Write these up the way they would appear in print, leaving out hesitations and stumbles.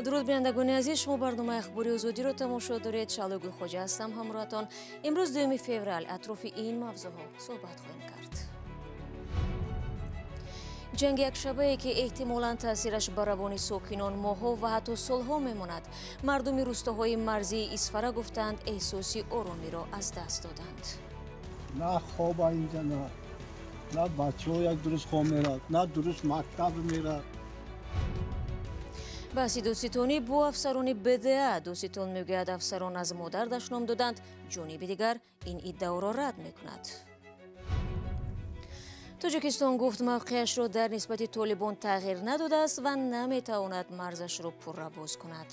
Дуруд, бинандагони азиз, шумо барномаи Ахбори Озодиро тамошо доред. Шаълои Гулхоҷа ҳастам ҳамроҳатон. Имрӯз 2 феврал атрофи ин мавзӯъҳо суҳбат хоҳем кард. Ҷанги якшабае, ки эҳтимолан таъсираш ба равони сокинон моҳҳо ва ҳатто солҳо мемонад. Мардуми рӯстоҳои марзии Исфара гуфтанд, эҳсоси оромиро аз даст доданд. На хоба инҷа, на бачаҳо як дуруст хоб мерад, на дуруст мактаб мерад. Баҳси дӯститонӣ бо афсарони БДА. Дӯститон мегӯяд, афсарон аз модар дашном доданд. Ҷониби дигар ин иддаоро рад мекунад. Тоҷикистон гуфт, мавқеашро дар нисбати Толибон тағйир надодааст ва наметавонад марзашро пурра боз кунад.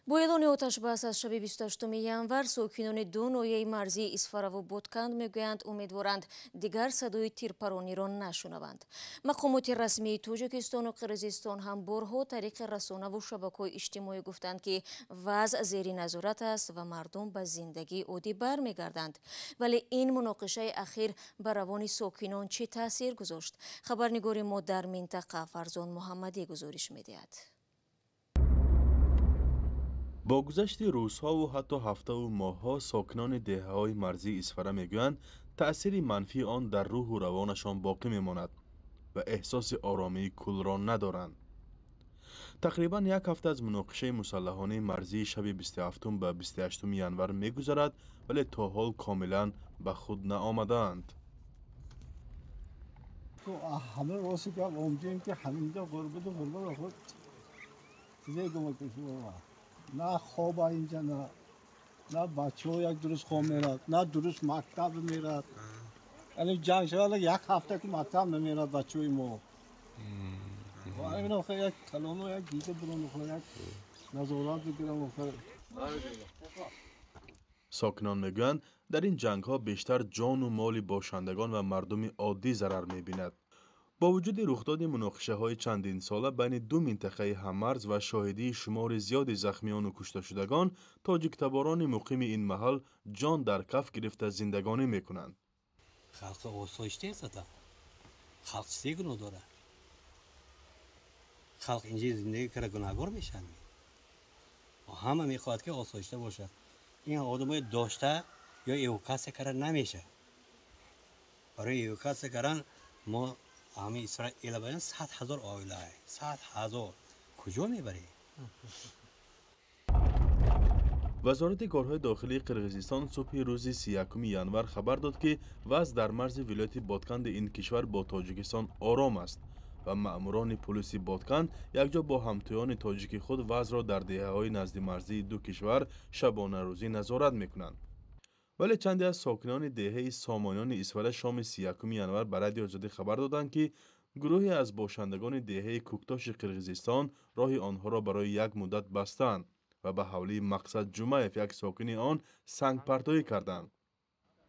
Бо эълони оташбас аз шаби 28 январ сокинони ду ноҳияи марзии Исфараву Ботканд мегӯянд, умедворанд дигар садои тирпарониро нашунаванд. Мақомоти расмии Тоҷикистону Қирғизистон ҳам борҳо тариқи расонаву шабакаҳои иҷтимоӣ гуфтанд, ки вазъ зери назорат аст ва мардум ба зиндагии оддӣ бармегарданд. Вале ин муноқишаи ахир ба равони сокинон чӣ таъсир гузошт? Хабарнигори мо дар минтақа Фарзон Муҳаммадӣ гузориш медиҳад. Бо гузашти рӯзҳову ҳатто ҳафтаву моҳҳо сокинони деҳаҳои марзии Исфара мегӯянд, таъсири манфии он дар рӯҳу равонашон боқӣ мемонад ва эҳсоси оромии куллро надоранд. Тақрибан як ҳафта аз муноқишаи мусаллаҳонаи марзии шаби 27 ба 28 январ мегузарад, вале то ҳол комилан ба худ наомадаанд. Ҳама рости гап омҷем, ки ҳаминҷо ғурбату ғурбат худ чизе гума. На хоба инҷа, на бачаҳо як дуруст хоб мерад, на дуруст мактаб мерад. Яъне ҷанг шавад, як ҳафта ки мактаб намерад бачаҳои мо. Як калоно як дида бурон, як назорат бигирам. Сокинон мегӯянд, дар ин ҷангҳо бештар ҷону моли бошандагон ва мардуми оддӣ зарар мебинад. Бо вуҷуди рухдоди муноқишаҳои чандинсола байни ду минтақаи ҳаммарз ва шоҳидии шумори зиёди захмиёну кушташудагон, тоҷиктаборони муқими ин маҳал ҷон дар каф гирифта зиндагонӣ мекунанд. Халқ осоишта зада, халқ чизе гуноҳ дорад? Халқ инҷа зиндагӣ карда гунаҳгор мешавад? Ҳама мехоҳад, ки осоишта бошад. Ин одамои дошта ё эвакуатсия карда намешавад. Барои эвакуатсия кардан мо ҳамин Исроил 100 000 оила, 100 000 куҷо мебарем? Вазорати корҳои дохилии Қирғизистон субҳи рӯзи 31 январ хабар дод, ки вазъ дар марзи вилояти Ботканди ин кишвар бо Тоҷикистон ором аст ва маъмурони пулиси Ботканд якҷо бо ҳамтоёни тоҷики худ вазъро дар деҳаҳои наздимарзии ду кишвар шабонарӯзӣ назорат мекунанд. Вале чанде аз сокинони деҳаи Сомониёни Исфара шоми 31 январ ба Радиои Озодӣ хабар доданд, ки гурӯҳе аз бошандагони деҳаи Кӯктоши Қирғизистон роҳи онҳоро барои як муддат бастаанд ва ба ҳавлии Мақсад Ҷумаев, як сокини он, сангпартоӣ карданд.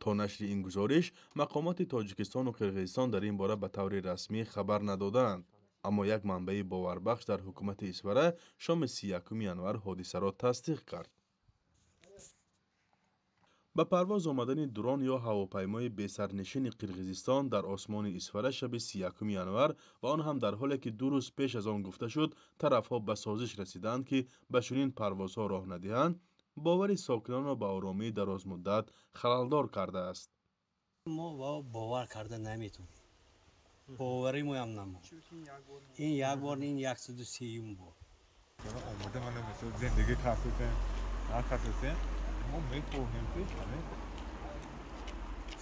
То нашри ин гузориш мақомоти Тоҷикистону Қирғизистон дар ин бора ба таври расмӣ хабар надодаанд, аммо як манбаи боварбахш дар ҳукумати Исфара шоми 31 январ ҳодисаро тасдиқ кард. Ба парвоз омадани дрон ё ҳавопаймои бесарнишини Қирғизистон дар осмони Исфара шаби 31 январ ва он ҳам дар ҳоле ки 2 рӯз пеш аз он гуфта шуд, тарафҳо ба созиш расидаанд, ки ба чунин парвозҳо роҳ надиҳанд, бовари сокинонро ба оромии дарозмуддат халалдор кардааст. Мо бовар карда наметавонем, бовари моям намонд. Ин як бор, ин 103-юм бор. Омода мана мисол зиндагӣ касотем, накасотем, мо мехоҳем, ки ҳамин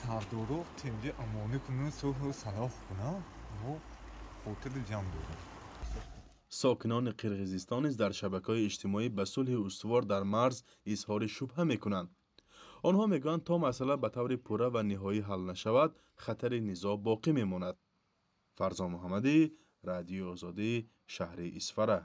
сардоро тинҷи амонӣ кунанд, сулҳу салоҳ кунанд. Мо хотири ҷамъ дорем. Сокинони Қирғизистон низ дар шабакаҳои иҷтимоӣ ба сулҳи устувор дар марз изҳори шубҳа мекунанд. Онҳо мегӯянд, то масъала ба таври пурра ва ниҳоӣ ҳал нашавад, хатари низоъ боқӣ мемонад. Фарзон Муҳаммадӣ, Радиои Озодӣ, шаҳри Исфара.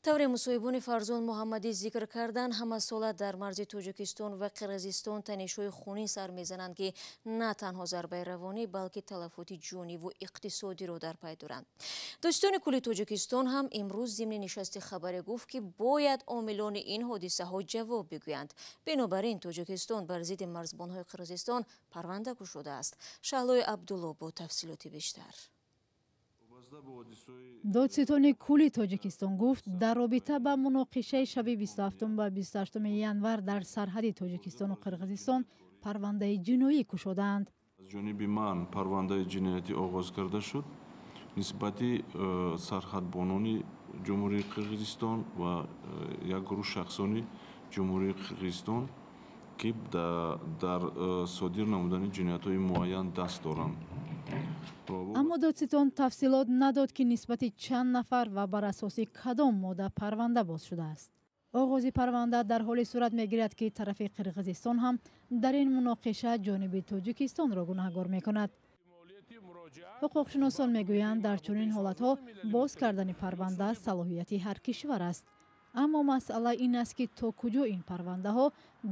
Тавре мусоҳибони Фарзон Муҳаммадӣ зикр карданд, ҳамасола дар марзи Тоҷикистон ва Қирғизистон танишҳои хунин сар мезананд, ки на танҳо зарбаи равонӣ, балки талафоти ҷониву иқтисодиро дар пай доранд. Дӯстони кулли Тоҷикистон ҳам имрӯз зимни нишасти хабарӣ гуфт, ки бояд омилони ин ҳодисаҳо ҷавоб бигӯянд. Бинобар ин Тоҷикистон бар зидди марзбонҳои Қирғизистон парванда кушодааст. Шаҳлои Абдулло бо тафсилоти бештар. Додситони кулли Тоҷикистон гуфт, дар робита ба муноқишаи шаби 27 ба 28 январ дар сарҳади Тоҷикистону Қирғизистон парвандаи ҷиноӣ кушодаанд. Аз ҷониби ман парвандаи ҷиноятӣ оғоз карда шуд нисбати сарҳадбонони Ҷумҳурии Қирғизистон ва як гурӯҳ шахсони Ҷумҳурии Қирғизистон, ки дар содир намудани ҷиноятҳои муайян даст доранд. Аммо додситон тафсилот надод, ки нисбати чанд нафар ва бар асоси кадом модда парванда боз шудааст. Оғози парванда дар ҳоле сурат мегирад, ки тарафи Қирғизистон ҳам дар ин муноқиша ҷониби Тоҷикистонро гунаҳгор мекунад. Ҳуқуқшиносон мегӯянд, дар чунин ҳолатҳо боз кардани парванда салоҳияти ҳар кишвар аст. Аммо масъала ин аст, ки то куҷо ин парвандаҳо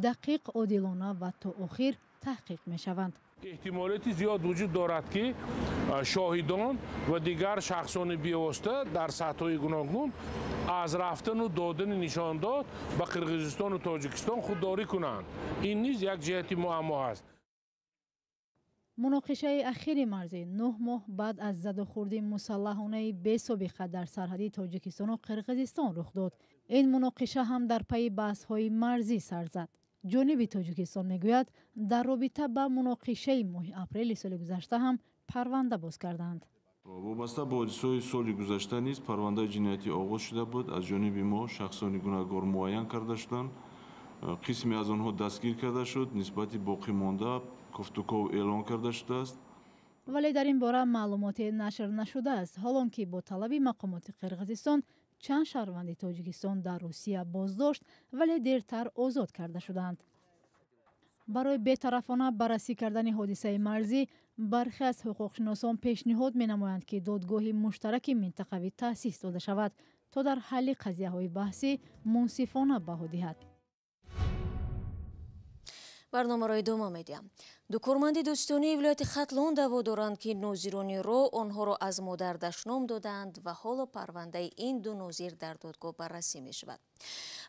дақиқ, одилона ва то охир таҳқиқ мешаванд. Эҳтимолияти зиёд вуҷуд дорад, ки шоҳидон ва дигар шахсони бевосита дар сатҳҳои гуногун аз рафтану додани нишондод ба Қирғизистону Тоҷикистон худдорӣ кунанд. Ин низ як ҷиҳати муаммо аст. Муноқишаи ахири марзӣ 9 моҳ баъд аз задухӯрди мусаллаҳонаи бесобиқа дар сарҳади Тоҷикистону Қирғизистон рух дод. Ин муноқиша ҳам дар пайи баҳсҳои марзӣ сар зад. Ҷониби Тоҷикистон мегӯяд, дар робита ба муноқишаи моҳи апрели соли гузашта ҳам парванда боз карданд. Вобаста ба ҳодисаҳои соли гузашта низ парвандаи ҷиноятӣ оғоз шуда буд. Аз ҷониби мо шахсони гунаҳгор муайян карда шуданд, қисме аз онҳо дастгир карда шуд, нисбати боқимонда кофтуков эълон карда шудааст. Вале дар ин бора маълумоте нашр нашудааст, ҳолон ки бо талаби мақомоти Қирғизистон чанд шаҳрванди Тоҷикистон дар Русия боздошт, вале дертар озод карда шуданд. Барои бетарафона баррасӣ кардани ҳодисаи марзӣ бархе аз ҳуқуқшиносон пешниҳод менамоянд, ки додгоҳи муштараки минтақавӣ таъсис дода шавад, то дар ҳалли қазияҳои баҳсӣ мунсифона баҳо диҳад. Барномаро идома медиҳам. Ду корманди додситонии вилояти Хатлон даъво доранд, ки нозирони роҳ онҳоро аз модар дашном додаанд ва ҳоло парвандаи ин ду нозир дар додгоҳ баррасӣ мешавад.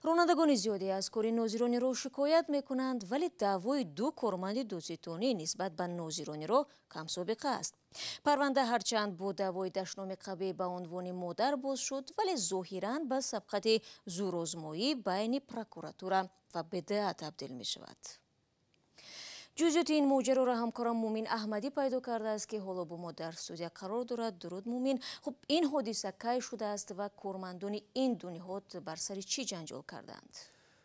Ронандагони зиёде аз кори нозирони роҳ шикоят мекунанд, вале даъвои ду корманди додситонӣ нисбат ба нозирони роҳ камсобиқа аст. Парванда ҳарчанд бо даъвои дашноми қабеҳ ба унвони модар боз шуд, вале зоҳиран ба сабқати зӯрозмоӣ байни прокуратура ва БДА табдил мешавад. Ҷузъиёти ин моҷароро ҳамкорам Мумин Аҳмадӣ пайдо кардааст, ки ҳоло бо мо дар студия қарор дорад. Дуруд, Мумин. Хуб, ин ҳодиса кай шудааст ва кормандони ин ду ниҳод бар сари чӣ ҷанҷол кардаанд?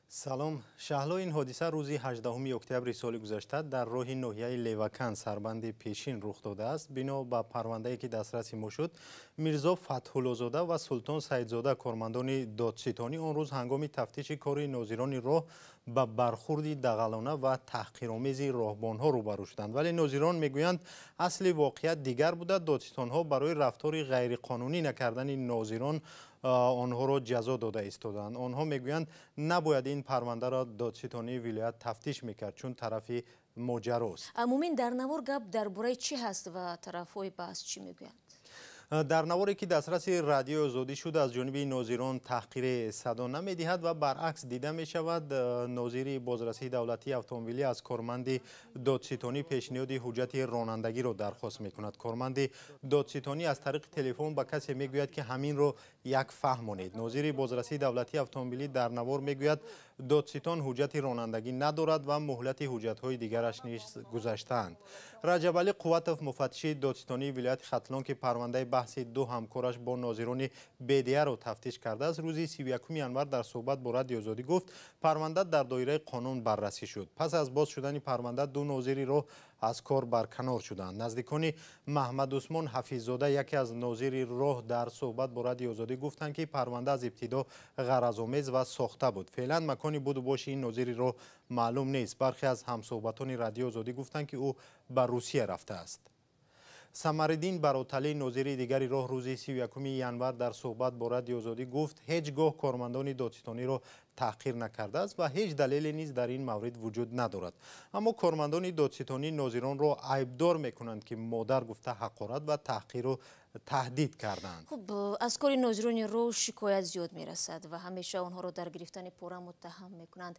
Салом, Шаҳло. Ин ҳодиса рӯзи 18 октябри соли гузашта дар роҳи ноҳияи Левакан сарбанди пешин рух додааст. Бино ба парвандае, ки дастраси мо шуд, Мирзо Фатҳуллозода ва Султон Саидзода, кормандони додситонӣ, он рӯз ҳангоми тафтиши кори нозирони роҳ ба бархурди дағалона ва таҳқиромези роҳбонҳо рӯбарӯ шуданд. Вале нозирон мегӯянд, асли воқеат дигар буда, додситонҳо барои рафтори ғайриқонунӣ накардани нозирон онҳоро ҷазо дода истоданд. Онҳо мегӯянд, набояд ин парвандаро додситонии вилоят тафтиш мекард, чун тарафи моҷарост. Мумин, дар навор гап дар бораи чӣ ҳаст ва тарафҳои баҳс чӣ мегӯянд? Дар наворе, ки дастраси Радиои Озодӣ шуд, аз ҷониби нозирон таҳқире садо намедиҳад ва баръакс дида мешавад. Нозири бозрасии давлатии автомобилӣ аз корманди додситонӣ пешниҳоди ҳуҷҷати ронандагиро дархост мекунад. Корманди додситонӣ аз тариқи телефон ба касе мегӯяд, ки ҳаминро як фаҳмонед. Нозири бозрасии давлатии автомобилӣ дар навор мегӯяд, додситон ҳуҷҷати ронандагӣ надорад ва муҳлати ҳуҷҷатҳои дигараш низ гузаштаанд. Раҷабалӣ Қувватов, муфаттиши додситонии вилояти Хатлон, ки парвандаи баҳси ду ҳамкораш бо нозирони БДА-ро тафтиш кардааст, рӯзи 31 январ дар суҳбат бо Радиои Озодӣ гуфт, парванда дар доираи қонун баррасӣ шуд. Пас аз боз шудани парванда ду нозири роҳ аз кор барканор шуданд. Наздикони Маҳмадусмон Ҳафиззода, яке аз нозири роҳ, дар суҳбат бо Радиои Озодӣ гуфтанд, ки парванда аз ибтидо ғаразомез ва сохта буд. Феълан макони буду боши ин нозири роҳ маълум нест. Бархе аз ҳамсуҳбатони Радиои Озодӣ гуфтанд, ки ӯ ба Русия рафтааст. Самариддин Бароталӣ, нозири дигари роҳ, рӯзи 31 январ дар суҳбат бо Радиои Озодӣ гуфт, ҳеҷ гоҳ кормандони додситониро таҳқир накардааст ва ҳеҷ далеле низ дар ин маврид вуҷуд надорад. Аммо кормандони додситонӣ нозиронро айбдор мекунанд, ки модар гуфта ҳақорат ва таҳқиру таҳдид карданд. Хуб, аз кори нозирони роҳ шикоят зиёд мерасад ва ҳамеша онҳоро дар гирифтани пора муттаҳам мекунанд.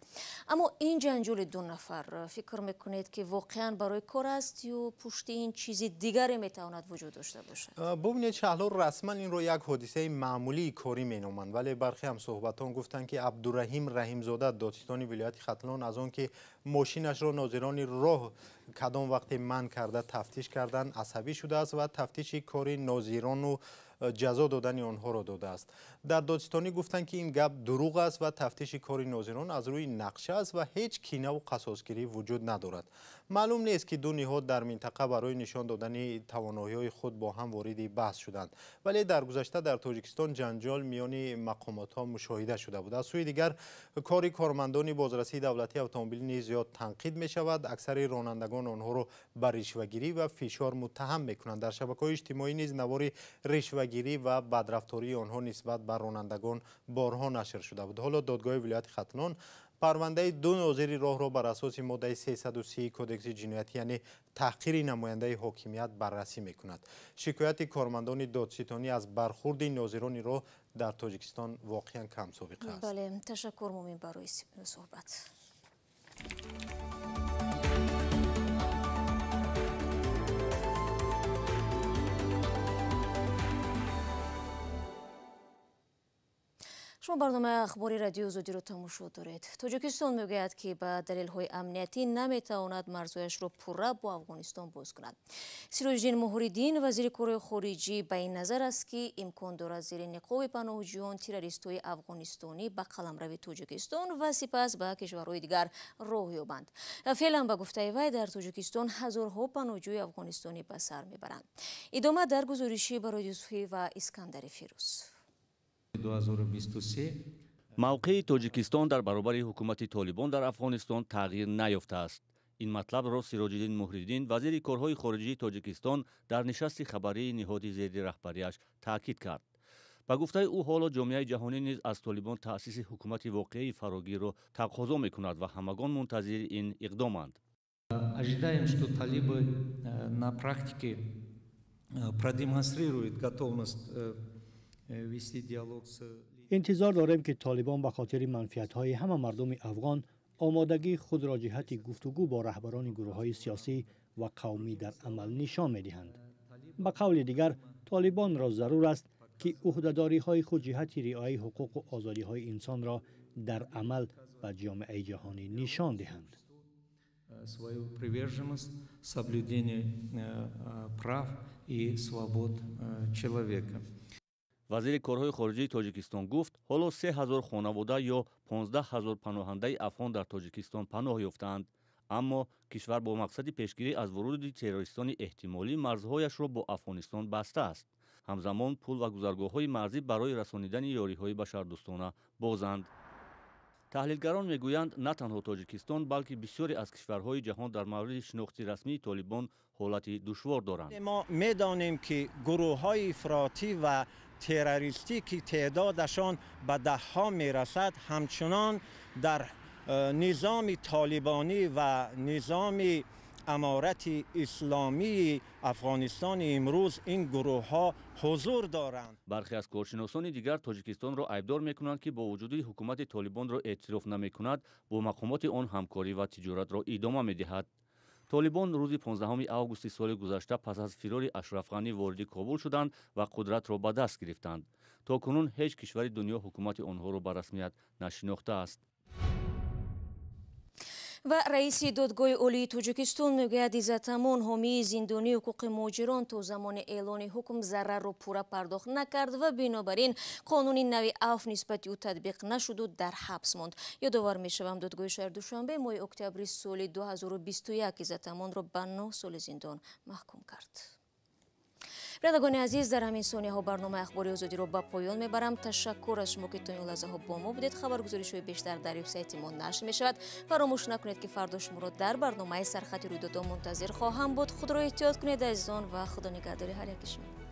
Аммо ин ҷанҷоли ду нафар, фикр мекунед, ки воқеан барои кор аст ё пушти ин чизи дигаре метавонад вуҷуд дошта бошад? Бубинед, Шаҳло, расман инро як ҳодисаи маъмулии корӣ меноманд, вале бархе ҳамсӯҳбатон гуфтанд, ки Абдураҳим Раҳимзода, додситони вилояти Хатлон, аз он ки мошинашро нозирони роҳ кадом вақте манъ карда тафтиш карданд, асабӣ шудааст ва тафтиши кори нозирону ҷазо додани онҳоро додааст. Дар додситонӣ гуфтанд, ки ин гап дурӯғ аст ва тафтиши кори нозирон аз рӯи нақша аст ва ҳеҷ кинаву қасосгирӣ вуҷуд надорад. Маълум нест, ки ду ниҳод дар минтақа барои нишон додани тавоноиҳои худ бо ҳам вориди баҳс шуданд. Вале дар гузашта дар Тоҷикистон ҷанҷол миёни мақомотҳо мушоҳида шуда буд. Аз сӯи дигар, кори кормандони бозрасии давлатии автомобилӣ низ зиёд танқид мешавад. Аксари ронандагон онҳоро ба ришвагирӣ ва фишор муттаҳам мекунанд. Дар шабакаҳои иҷтимоӣ низ навори ришвагирӣ ва бадрафтории онҳо нисбат ба ронандагон борҳо нашр шуда буд. Ҳоло додгоҳи вилояти Хатлон парвандаи ду нозири роҳро бар асоси моддаи 330 кодекси ҷиноятӣ, яъне таҳқири намояндаи ҳокимият, баррасӣ мекунад. Шикояти кормандони додситонӣ аз бархурди нозирони роҳ дар Тоҷикистон воқеан камсобиқа аст. Бале, ташаккур, Мумин, барои суҳбат. Шумо барномаи ахбори радиои Озодиро тамошо доред. Тоҷикистон мегӯяд, ки ба далелҳои амниятӣ наметавонад марзҳояшро пурра бо Афғонистон боз кунад. Сироҷиддин Муҳриддин, вазири корҳои хориҷӣ, ба ин назар аст, ки имкон дорад зери ниқоби паноҳҷӯён террористҳои афғонистонӣ ба қаламрави Тоҷикистон ва сипас ба кишварҳои дигар роҳ ёбанд. Феълан, ба гуфтаи вай, дар Тоҷикистон ҳазорҳо паноҳҷӯи афғонистонӣ ба сар мебаранд. Идома дар гузориши Барои Юсуфӣ ва Искандари Фирӯз. 2023 мавқеи Тоҷикистон дар баробари ҳукумати Толибон дар Афғонистон тағйир наёфтааст. Ин матлабро Сироҷиддин Муҳриддин, вазири корҳои хориҷии Тоҷикистон, дар нишасти хабарии ниҳоди зери раҳбарияш таъкид кард. Ба гуфтаи ӯ, ҳоло ҷомеаи ҷаҳонӣ низ аз Толибон таъсиси ҳукумати воқеии фарогирро тақозо мекунад ва ҳамагон мунтазири ин иқдоманд. Ожидаем, что талибы на практике продемонстрируют готовность вести диалог с. Интизор дорем, ки толибон ба хотири манфиатҳои ҳама мардуми афғон омодагии худро ҷиҳати гуфтугӯ бо раҳбарони гурӯҳҳои сиёсӣ ва қавмӣ дар амал нишон медиҳанд. Ба қавли дигар, толибонро зарур аст, ки ӯҳдадориҳои худ ҷиҳати риояи ҳуқуқу озодиҳои инсонро дар амал ба ҷомеаи ҷаҳонӣ нишон диҳанд. Свою приверженность соблюдению прав и свобод человека. Вазири корҳои хориҷии Тоҷикистон гуфт, ҳоло 3000 хонавода ё 15 ҳазор паноҳандаи афғон дар Тоҷикистон паноҳ ёфтаанд, аммо кишвар бо мақсади пешгирӣ аз вуруди террористони эҳтимолӣ марзҳояшро бо Афғонистон бастааст. Ҳамзамон пул ва гузаргоҳҳои марзӣ барои расонидани ёриҳои башардӯстона бозанд. Таҳлилгарон мегӯянд, на танҳо Тоҷикистон, балки бисёре аз кишварҳои ҷаҳон дар мавриди шинохти расмии Толибон ҳолати душвор доранд. Мо медонем, ки гурӯҳҳои ифротӣ ва террористӣ, ки теъдодашон ба даҳҳо мерасад, ҳамчунон дар низоми толибонӣ ва низоми аморати исломии Афғонистони имрӯз ин гурӯҳҳо ҳузур доранд. Бархе аз коршиносони дигар Тоҷикистонро айбдор мекунанд, ки бо вуҷуди ҳукумати Толибонро эътироф намекунад, бо мақомоти он ҳамкорӣ ва тиҷоратро идома медиҳад. Толибон рӯзи 15 августи соли гузашта пас аз фирори Ашраф Ғанӣ вориди Кобул шуданд ва қудратро ба даст гирифтанд. То кунун ҳеҷ кишвари дунё ҳукумати онҳоро ба расмият нашинохтааст. Ва раиси додгоҳи олии Тоҷикистон мегӯяд, Иззатамон, ҳомии зиндонии ҳуқуқи муҳоҷирон, то замони эълони ҳукм зарарро пурра пардохт накард ва бинобар ин қонуни нави афв нисбати ӯ татбиқ нашуду дар ҳабс монд. Ёдовар мешавам, додгоҳи шаҳри Душанбе моҳи октябри соли 2021 Иззатамонро ба 9 соли зиндон маҳкум кард. Бинандагони азиз, дар ҳамин сонияҳо барномаи ахбори Озодиро ба поён мебарам. Ташаккур аз шумо, ки то ин лаҳзаҳо бо мо будед. Хабаргузоришҳои бештар дар вебсайти мо нашр мешавад. Фаромӯш накунед, ки фардо шуморо дар барномаи сархати рӯйдодҳо мунтазир хоҳам буд. Худро эҳтиёт кунед, азизон, ва худо нигаҳдори ҳар яки шумо.